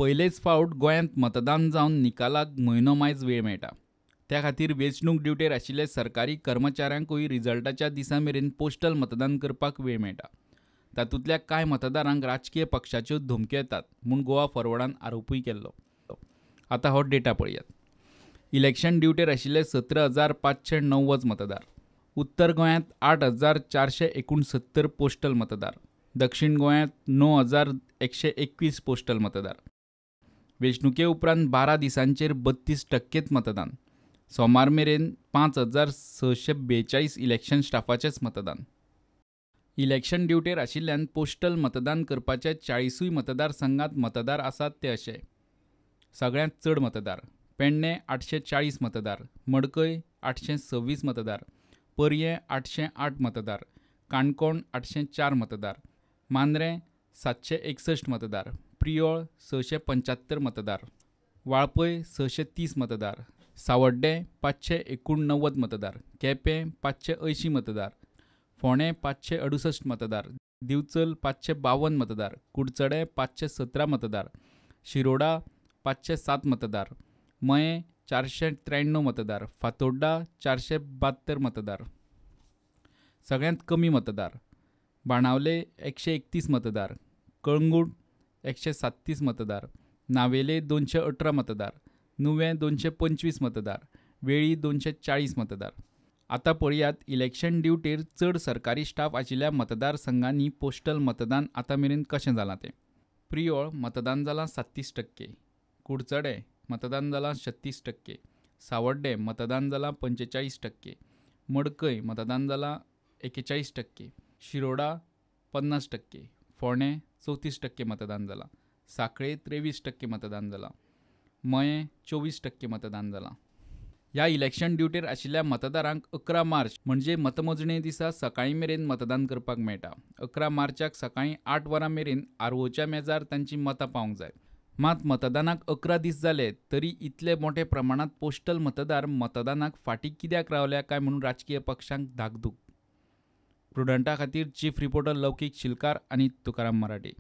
पयलेच फावट गोंयांत मतदान जावन निकालाक म्हयनो मायज वेळ मेळटा. त्या खातीर वेंचणूक ड्युटेर आशिल्ले सरकारी कर्मचाऱ्यांकूय रिजल्टाच्या दिसा मेरेन पोस्टल मतदान करपाक वेळ मेळटा. तातूंतल्या कांय मतदारांक राजकीय पक्षाच्यो धमक्यो येतात म्हूण गोवा फॉरवर्डान आरोपूय केल्लो. आतां हो डेटा पळयात. इलेक्शन ड्युटेर आशिल्ले 17,590 मतदार, उत्तर गोंयांत 8,469 पोस्टल मतदार, दक्षिण गोंयांत 9,121 पोस्टल मतदार. वेंचणुके उपरांत 12 दिसांचेर 32% मतदान. सोमार मेरेन 5,642 इलेक्शन स्टाफाचेच मतदान. इलेक्शन ड्युटेर आशिल्ल्यान पोस्टल मतदान करपाचे 40 मतदारसंघात मतदार आसात ते अशे. सगळ्यांत चड मतदार पेडणे 840 मतदार, मडकय 826 मतदार, पर्यें 808 मतदार, काणकोण 804 मतदार, मांद्रें 761 मतदार, प्रियोळ 675 मतदार, वाळपय 630 मतदार, सावड्डें 589 मतदार, केपें 580 मतदार, फोंडें 568 मतदार, दिवचल 552 मतदार, कुडचडें 517 मतदार, शिरोडा 507 मतदार, मयें 493 मतदार, फातोड्डा 472 मतदार. सगळ्यांत कमी मतदार बाणावले 131 मतदार, कळंगूट 137 मतदार, नावेले 218 मतदार, नुवें 225 मतदार, वेळी 240 मतदार. आतां पळयात इलेक्शन ड्युटेर चड सरकारी स्टाफ आशिल्ल्या मतदारसंघांनी पोस्टल मतदान आतां मेरेन कशें जालां तें. प्रियोळ मतदान जालां 37%, कुडचडें मतदान जालां 36%, सावड्डें मतदान जालां 45%, मडकय मतदान जालां 41%, शिरोडा 50%, फोंडें 34% मतदान जालां, सांखळे 23% मतदान जालां, मयें 24% मतदान जालां. ह्या इलेक्शन ड्युटेर आशिल्ल्या मतदारांक 11 मार्च म्हणजे मतमोजणे दिसा सकाळीं मेरेन मतदान करपाक मेळटा. 11 मार्चाक सकाळीं 8 वरां मेरेन आरओच्या मेजार तांची मतां पावंक जाय. मात मतदानाक 11 दीस जाले तरी इतले मोठे प्रमाणांत पोस्टल मतदार मतदानाक फाटीं कित्याक रावल्या काय म्हणून राजकीय पक्षांक धाकधूक. प्रुडंटा खातीर चीफ रिपोर्टर लौकीक शिलकार आनी तुकाराम मराठे.